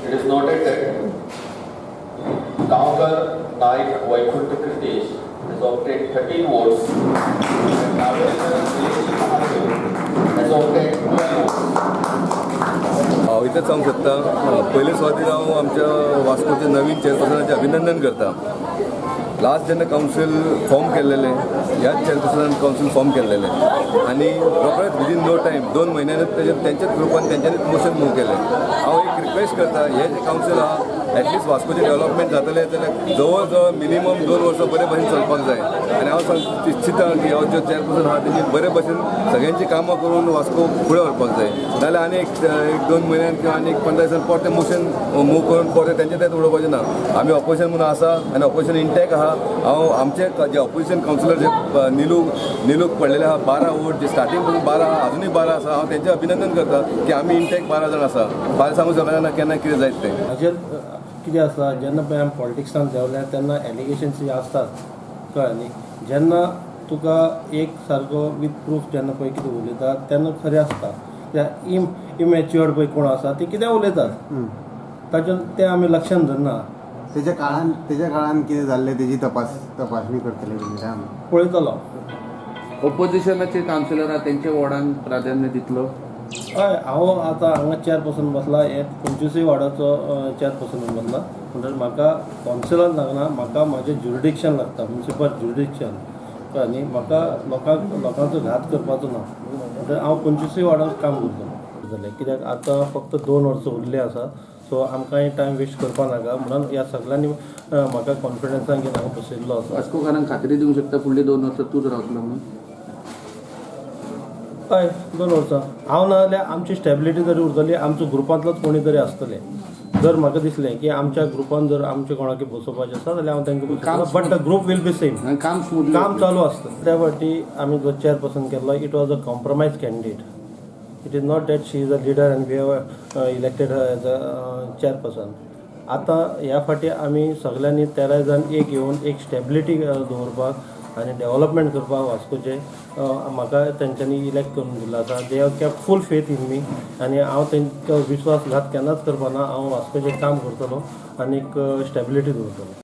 It is noted that Gaonkar Naik Vaikunth Kritesh has obtained 13 votes and Navelkar Nilesh Mahadev has obtained 12 votes. हांव इतलेंच सांगूंक सोदता, पयले सुवातीर हांव आमच्या वास्कोचे नवीन चेअरपर्सनाचें अभिनंदन करता. लास्ट जेन्ना कावन्सील फॉर्म केल्लेलें, ह्याच चेअरपर्सनान कावन्सील फॉर्म केल्लेलें आनी रोखडेच विदीन नो टायम 2 म्हयन्यानूच तेंच्याच ग्रुपान तेंच्यांनीच मोशन मूव केलें. हांव एक रिक्वेस्ट करता, हें जें कावन्सील आहा एटलिस्ट वास्कोचें डेव्हलपमेंट जातलें जाल्यार जवळ जवळ मिनिमम 2 वर्सां बरे भशेन चलपाक जाय. आनी हांव इच्छिता की हो जो चेअरपर्सन आहा तेणी बरे भशेन सगळ्यांची कामां करून वास्को फुडें व्हरपाक जाय. नाजाल्यार आनी एक 2 म्हयन्यान किंवा आनी एक 15 दिसान परतें मोशन मूव करून परतें तेंचें तेंच उडोवपाचें ना. आमी ऑपोजिशन म्हणून आसा आनी ऑपोजिशन इंटॅक्ट आहा. हांव आमचे जे ऑपोजिशन कावन्सिलर जे निलूक पडलेले आहा 12 वोट, जे स्टार्टींग पासून 12 आहा, अजुनूय 12 आसा. हांव तेंचें अभिनंदन करता की आमी इंटॅक्ट 12 जाण आसा. फाल्यां सांगूंक शकना केन्ना कितें जायत तें. हाजेर कितें आसा, जेन्ना पळय आमी पॉलिटिक्सान देंवल्या तेन्ना एलिगेशन्स जे आसतात, कळ्ळें न्ही. जेन्ना तुका एक सारको वीथ प्रूफ जेन्ना पळय कितें उलयतात तेन्ना खरें आसता. त्या इमॅच्युअर्ड पळय कोण आसा ते कितें उलयतात तातूंत तें आमी लक्षान धरना. तेज्या काळान कितें जाल्लें तेजी तपासणी करतले पळयतलो. ओपोजिशनाचे कावन्सिलर तेंच्या वॉर्डान प्राधान्य दितलो? हय, हांव आतां हांगा चेअरपर्सन बसला, हे 25 वॉर्डाचो चेअरपर्सन बसला. म्हणटकीर म्हाका कावन्सिलर लागना, म्हाका म्हाजें ज्युरिडिक्शन लागता, म्युनिसिपल ज्युरिडिक्शन. कळ्ळें न्ही. म्हाका लोकांचो घात करपाचो ना, म्हणटकीर हांव 25 वॉर्डांत काम करतलो. जालें कित्याक आतां फक्त 2 वर्सां उरलीं आसा, सो आमकांय टायम वेस्ट करपा नाका म्हणून ह्या सगळ्यांनी म्हाका कॉन्फिडन्सान घेवन हांगा बसयल्लो आसा. वास्कोकारांक खात्री दिवंक शकता फुडलीं 2 वर्सां तूंच रावतलो म्हणून? हय, 2 वर्सां हांव ना जाल्यार आमची स्टेबिलिटी जरी उरतली, आमचो ग्रुपांतलोच कोणी तरी आसतले. जर म्हाका दिसलें की आमच्या ग्रुपान जर आमचे कोणाक बसोवपाचें आसा जाल्यार हांव तांकां बसयतलो, but the group will be same. काम चालू आसता. त्या फावटी आमी जो चेअरपर्सन केल्लो, it was a compromise candidate. It is not that she is a leader and we have elected her as a chairperson. आतां ह्या फावटी आमी सगल्यांनी 13 जाण एक येवन एक स्टेबिलिटी दवरपाक आनी डेव्हलपमेंट करपाक वास्कोचें म्हाका तेंच्यांनी इलेक्ट करून दिल्लो आसा. They have kept full faith in me आनी हांव तेंचो विश्वासघात केन्नाच करपाना. हांव वास्कोचें काम करतलो आनी एक स्टेबिलिटी दवरतलो.